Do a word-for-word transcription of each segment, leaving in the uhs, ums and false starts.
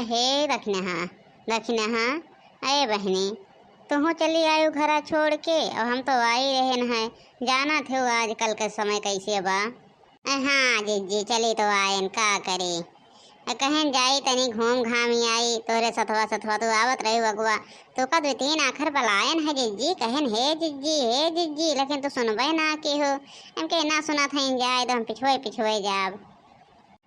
हे दखिनहा, दखिनहा, ए बहिनी, तुहूँ चली आयु घरा छोड़ के, और हम तो आई रहेन है। जानत हो आजकल के समय कैसे बा। ए हाँ जिज्जी, चली तो आयन, का करी। ए कहेन जाई तनी घूम घाम ही आई, तोहरे सथवा सथवा तू आवत रही अगुआ, तो का दो तीन आखर बलायन है जिज्जी, कहेन हे जिज्जी, हे जिज्जी, लेकिन तू सुनबे ना की हो। हम के ना सुनत है, जाए तो हम पिछुए पिछुए जाब।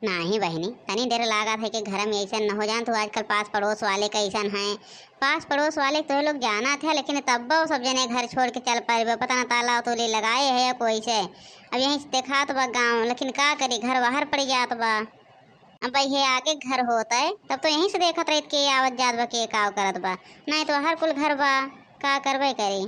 नाही बहिनी, तनी डर लागत है कि घर में ऐसन न हो जान। तू आजकल पास पड़ोस वाले कैसन हैं, पास पड़ोस वाले तो लोग जानत है, लेकिन तब्बो सब जने घर छोड़ के चल पड़बे। पता न ताला तोली लगाए है या कोई से। अब यहीं से देखात बा गाँव, लेकिन का करी, घर बाहर पड़ जात बा। अब भाई हे आगे घर होत है, तब तो यहीं से देखत रहित के आवत जात बा, के का करत बा, नहीं तो हर कुल घर बा, का करबे करी।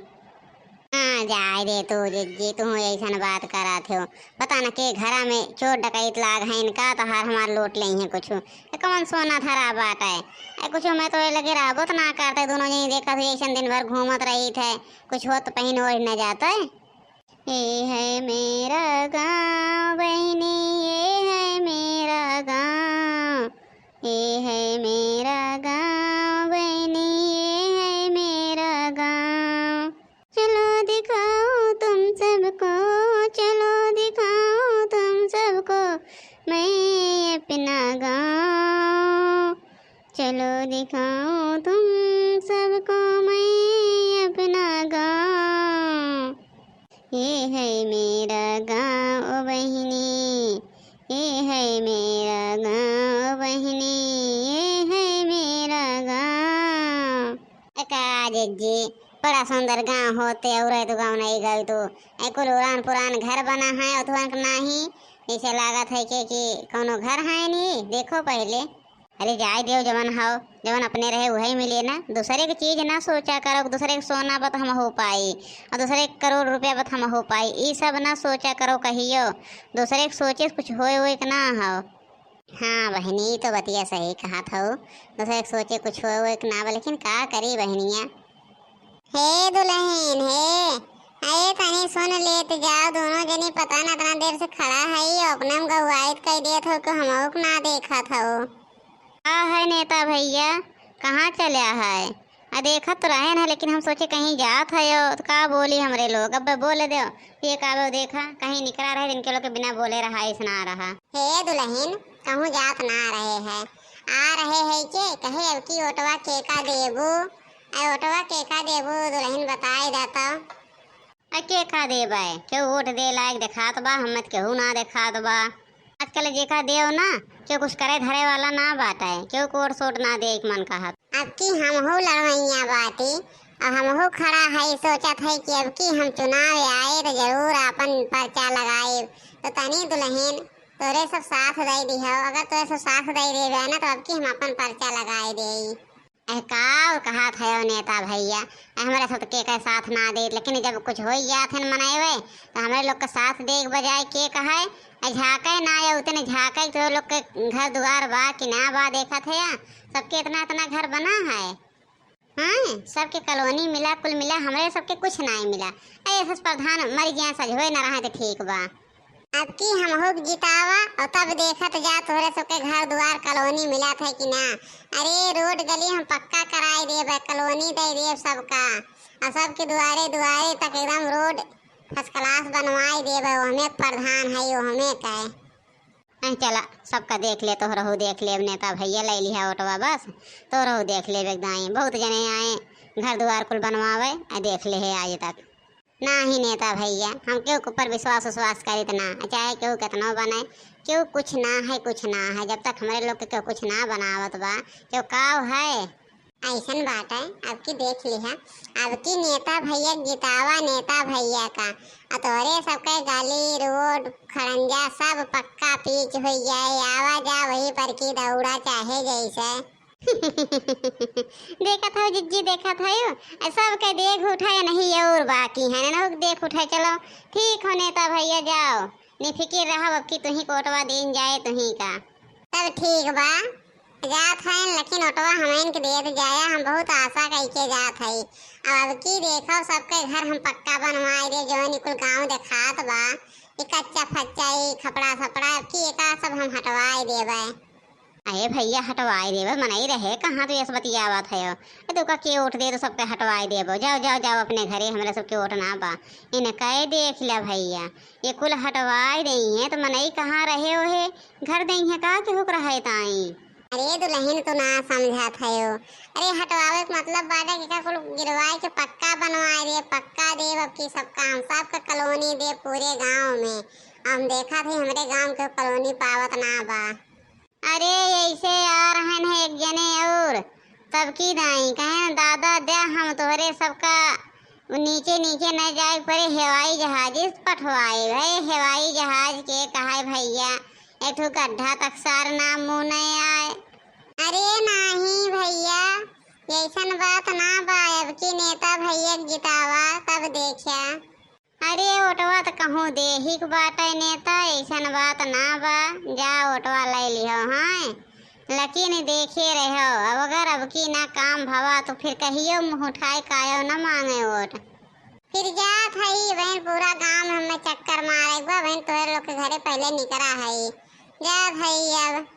हाँ, जाए दे तू जिज्जी, तू ऐसन बात करत हो। पता न के घरा में चोर डकैत लाग हैं इनका, तो हर हमार लूट लेइहैं कुछ। ए, कौन सोना धरा बाटे? ए, कुछ मैं तो लगे रहबो तो ना करते, दोनों जनी देखत हुई ऐसन दिन भर घूमत रही थे, कुछ हो तो पहिन ओढ़ न जाते। ए है मेरा गाँव बहिनी, ए है मेरा गाँव, ए है मेरा गाँव बहिनी, ए है मेरा गाँव। चलो दिखाओ तुम सबको, चलो दिखाओ तुम सबको मैं अपना गाँव। चलो दिखाओ तुम सबको मैं अपना गाँव। ये है मेरा गाँव ओ बहिनी, ये है मेरा गाँव ओ बहिनी, ये है मेरा गाँव। ए का जिज्जी, बड़ा सुंदर गाँव होते, और तू गाँव नहीं गई तू। ए कुल उरान पुरान घर बना है, उतवन के नाही, जैसे लागत है कि, कि कौनो घर है नहीं। देखो पहले। अरे जाए देव, जवन हव, जवन अपने रहे उहै मिले ना। दूसरे के चीज ना सोचा करो, दूसरे के सोना बत हम हो पाई, और दूसरे के करोड़ रुपया बत हम हो पाई, ई सब ना सोचा करो कहियो। दूसरे के सोचे से कुछ होए होए के ना हव। हाँ बहिनी, ई तो बतिया सही कहत हऊ। दूसरे के सोचे कुछ होए होए के ना बा, लेकिन का करी बहिनिया। हे दुलहिन, हे, अरे तनी सुन लेत जाओ, दोनों जनी पता न इतना देर से खड़ा है, अपने में गहुआइत कई देत हो कि हमहू के ना देखत हो। का है नेता भैया, कहाँ चल्या है? आ देखत तो रहेन है, लेकिन हम सोचे कहीं जात है, तो का बोली हमरे लोग, अब बोले दो, ये का बा, देखा कहीं निकरा रहे, इनके लोग के बिना बोले रहा, ऐसा ना रहा। हे दुलहिन, कहूँ जात ना रहे है, आ रहे है के कहे, अब की ओटवा केका देबू? ए ओटवा केका देबू दुलहिन, बताई दा तो। आ केका देबे? केहू ओट दे लायक देखात बा, हमें तो केहू ना देखात बा। आजकल जेका देव ना, केहू कुछ करे धरे वाला ना बाटे, केहू कोट सोट ना दे एक मन कहत। अब की हमहू लड़वैया बाटी, अब हमहू खड़ा है, सोचत है कि अब की हम चुनाव आए तो जरूर आपन पर्चा लगाए। तो तनी दुलहिन, तोरे सब साथ दे दिहो, अगर तोरे सब साथ दे देबे ना, तो अब की हम आपन पर्चा लगाए देई। ए, का कहत है नेता भैया, ए, हमरा सब के, के साथ ना देत, लेकिन जब कुछ हो जात है मनैवे, तो हमरे लोग के साथ दे के बजाय के कहे, ए, झाँके ना या उतने झाँके, तो लोग के घर दुआर बा कि ना बा देखत है, सबके इतना इतना घर बना है। हाँ, सबके कॉलोनी मिला, कुल मिला, हमरे सबके कुछ नाई मिला। ए, एस एस प्रधान मर गया, सजोए ना रहा तो ठीक बा। अब की हमहू के जितावा और तब देखत जा तोहरे सबके घर दुआर कॉलोनी मिलत है कि ना। अरे रोड गली हम पक्का कराई देब, कॉलोनी दे देब सबका, और सबके दुआरे दुआरे तक एकदम रोड फर्स्ट क्लास बनवाई देब। वो हमें प्रधान है, वो हमें कहे। नहीं चला, सबका देख ले, तोहरहू देख ले, अब नेता भैया ले लिहा ओटवा बस, तोहरहू देख ले। बेगदाई बहुत जने आए घर दुआर कुल बनवावे, आ देख ले है आज तक। नाही नेता भैया, हम केहू के ऊपर विश्वास उश्वास करित ना, चाहे केहू केतनो बने, केहू कुछ ना है, कुछ ना है। जब तक हमरे लोग के केहू कुछ ना बनावत बा, केहू काव है? ऐसन बात है, अब की देख लिहा, अब की नेता भैया के जितावा, नेता भैया का, आ तोहरे सबके गली, रोड, खड़ंजा सब पक्का पीच हो जाए, आवा जा वही पर की दौड़ा चाहे जैसे। देखत हो जिज्जी, देखत हो, आ सबके देख उठाए नहीं और बाकी है ना, देख उठाए। चलो ठीक हो नेता भैया, जाओ, निफिकिर रहो, अब की तुही कोटवा दिन जाए तुही का। तब ठीक बा, जात है, लेकिन ओटवा हमन के देत जाया, हम बहुत आशा कई के जात है। अब, अब की देखो सबके घर हम पक्का बनवाए दे, जौन ई कुल गाँव देखात बा, ई कच्चा फच्चा, ई खपड़ा सपड़ा, अब की एका सब हम हटवाए देबे। अरे भइया, हटवाए देबो, मनई रहे कहाँ, तू ऐसे बतियावत हयो? ए, तोका के वोट दे, तो सबके हटवाए देबो। जाओ, जाओ, जाओ अपने घरे, हमरे सबके वोट ना बा। इनके देख ल्या भइया, ये कुल हटवाए देइहैं, तो मनई कहाँ रहे ओहे? घर देइहैं का, केहू के रहे ताई? अरे दुलहिन, तू ना समझत हयो। अरे हटवावे के मतलब बाटे कि का कुल गिरवाए के पक्का बनवाए दे, पक्का देब अब की सबका, हम सबका कॉलोनी देब पूरे गाँव में। हम देखत ही हमरे गाँव के कॉलोनी पावत ना बा। अरे ऐसे आ रहन है एक जने और, तब की दाई कहेन, दादा द्या हम तोहरे सबका उ नीचे नीचे न जाए पड़े, हवाई जहाज से पठवाए है। हवाई जहाज के कहाए भइया, एक ठो गड्ढा तक सार नाम मुँह नहीं आए। अरे नाही भइया, ऐसन बात ना बा, अब की नेता भइया के जितावा, तब देखा। अरे वोटवा त कहूँ देही के बाटे नेता, ऐसन बात ना बा, जा वोटवा ले लिहो हैं, लेकिन देखे रहो, अब अगर अब की ना काम भवा तो फिर कहियो मुँह उठाए कायो न मांगे वोट। फिर जात हई बहन, पूरा गांव में हमें चक्कर मारे एक बार बहन, तोहरे लोग के घरे पहले निकरा हई, जात हई अब।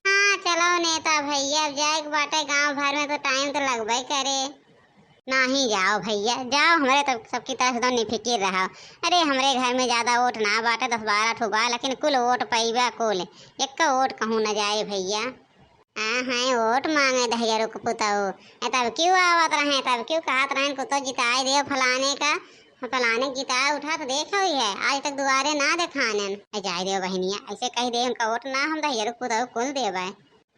हाँ चलो नेता भइया, अब जाए के बाटे गांव भर में तो टाइम तो लगबे करे। नाही जाओ भइया, जाओ, हमरे तब सबकी तरफ से तो निफिकिर रहो। अरे हमरे घर में ज्यादा वोट ना बाटे, दस बारह ठो बा, लेकिन कुल वोट पइबा कुल, एक वोट कहूँ न जाए भइया। हाँ हैं, वोट मांगे दहिजरू के पुतऊ। ए, तब क्यों आवत रहे, तब क्यों कहत रहे, कुतो जिताए दियो फलाने का, फलाने के जिताए उठा तो देखो ही है, आज तक दुआरे ना देखानन। ए, जाए दियो बहनिया, ऐसे कह दे, उनका वोट ना हम दहिजरू के पुतऊ कुल देबे।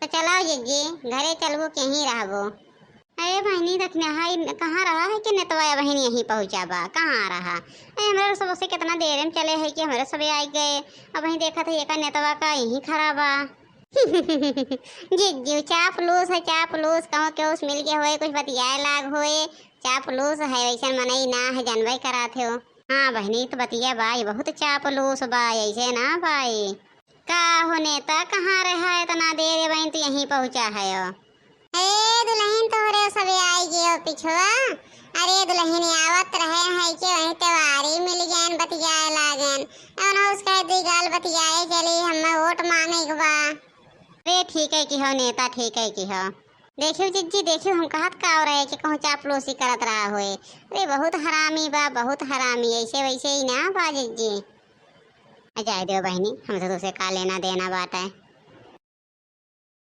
तो चलाओ जिज्जी, घरे चलबो के ही रहबो। अरे बहनी, दखना है, कहाँ रहा है कि नेतवा बहनी यहीं पहुँचा बा, कहाँ रहा? अरे हमरे सब से कितना देर में चले है कि हमरे सबे आई गए, अब वहीं देखत है एका नेतवा का यहीं खड़ा बा। जिज्जू चापलूस है, चापलूस। कहूँ केहू से मिल के होए, कुछ बतियाए लाग होए, चापलूस है, वैसन मनई ना है, जानबे करात हो। हाँ बहनी, तो बतिया बाई बहुत चापलूस बा, ऐसे ना बाई। का हो नेता, कहाँ रहा इतना देर, बहन तू यहीं पहुँचा है? ए दुलहिन, तोहरे सबे आई गयो पिछुआ। अरे दुलहिन, आवत रहे हैं कि वहीं तेवारी मिल गए, बतियाए लागेन। एवन उसके दी गाल बतियाए चली, हमें वोट मांगे के बा। अरे ठीक है कि हो नेता, ठीक है कि हो। देखियो जिज्जी, देखियो हम कहत का रहे कि कहूँ चापलूसी करत रहा होए। अरे बहुत हरामी बा, बहुत हरामी, ऐसे वैसे ही ना बा जिज्जी। आ जाए दो बहनी, हमसे तुझसे का लेना देना बाटे।